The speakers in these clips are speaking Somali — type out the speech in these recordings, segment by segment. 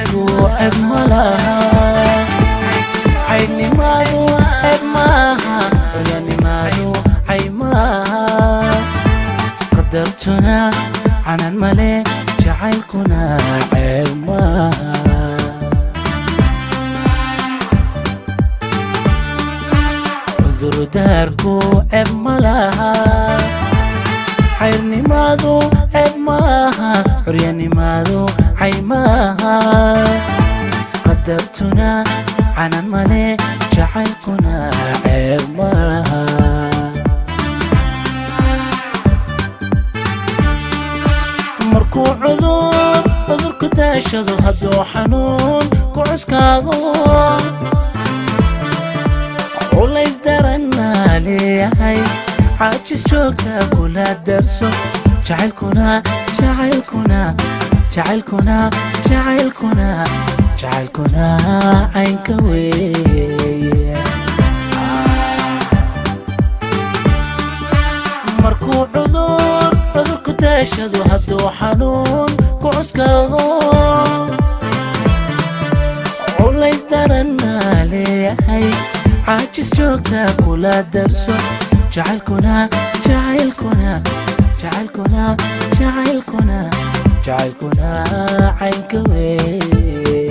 Cudurdaarku ceeb ma laha, caynimadu ceeb maaha, curyanimadu cay maaha. Qadartuna canan male, jacaylkuna ceeb maaha. Cudurdaarku ceeb ma laha, cayrnimadu ceeb maaha, curyanimadu cay maaha. Qadartuna canan male, jacaylkuna ceeb maaha. Markuu cudur cudurku daashado, hadduu xanuun ku cuskaado, culays daranaa leeyahay, caajis joogta kula darso, jacaylkuna jacaylkuna jacaylkuna jacaylkuna jacaylkuna caynka weeye. Markuu cudur cudurku daashado, hadduu xanuun ku cuskado, culays daranaa leeyahay, caajis joogta kula darso, jacaylkuna jacaylkuna jacaylkuna jacaylkuna jacaylkuna caynka weeye.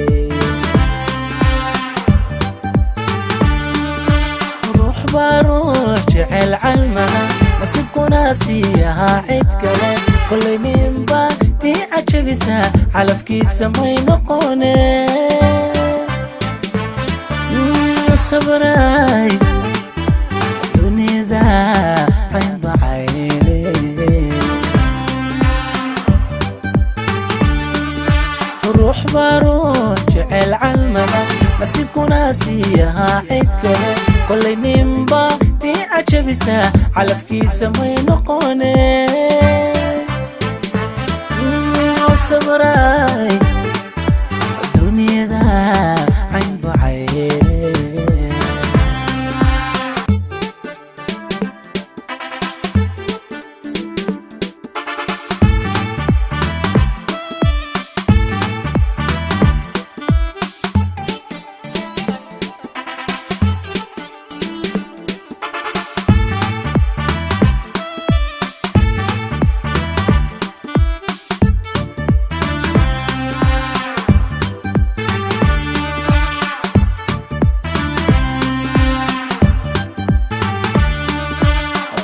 Ruux baa ruux jecel calmada, nasiibkuna siiyahaa cid kale. Kollay ninba tii cajabisa, calafkiisa may noqone. Sabray dunida caynba cayne. Ruux baa ruux jecel calmada, nasiibkuna siiyahaa cid kale. Kollay ninba tii cajabisa, calafkiisa may noqone. Sabray dunida caynba cayne.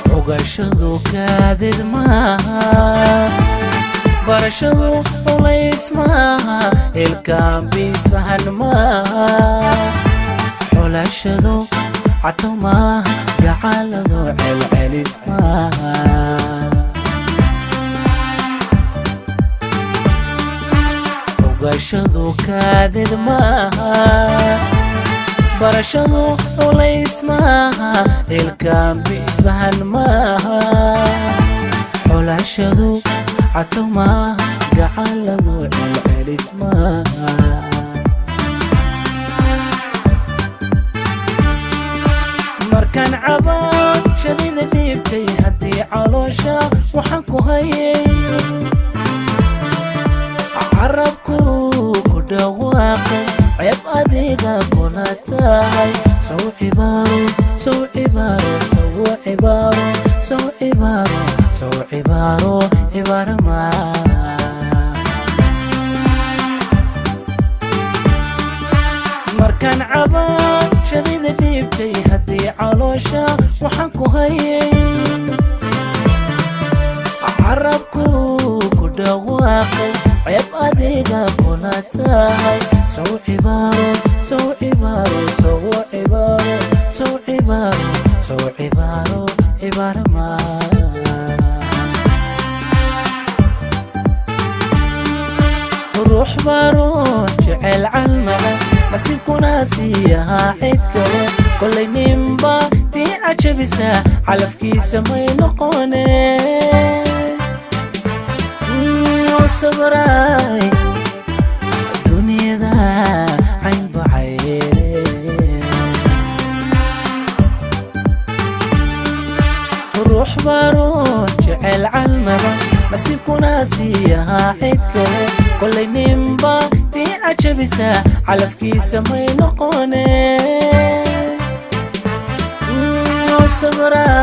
Cugashadu kaadid maaha, barashadu culays maaha, ilkaanbiisfahan maaha, xulashadu cato maaha, gacaladu celcelis maaha. Cugashadu kaadid maaha, barashadu culays maaha, ilkaanbiisfahan maaha, xulashadu cato maaha, gacaladu celcelis maaha. Markaan cabaashadida dhiibtay, haddii caloosha waxaan ku hayay carabku ku dhawaaqay, ceeb adiga kula tahay, sow cibaaro sow cibaaro sow cibaaro sow cibaaro sow cibaaro cibaaro maaha. Markaan cabaashadida dhiibtay, haddii caloosha waxaan ku hayay carabku ku dhawaaqay, ceeb adiga kula tahay, sow cibaaro sow cibaaro sow cibaaro sow cibaaro sow cibaaro cibaaro maaha. Ruux baa ruux jecel calmada, nasiibkuna siiyahaa cid kale. Kollay ninba tii cajabisa, calafkiisa may noqone. Sabray dunida caynba cayne. Ruux baa ruux jecel calmada, nasiibkuna siiyahaa cid kale. Kollay ninba tii Cajabisaa calafkiisa may noqone. Sabra.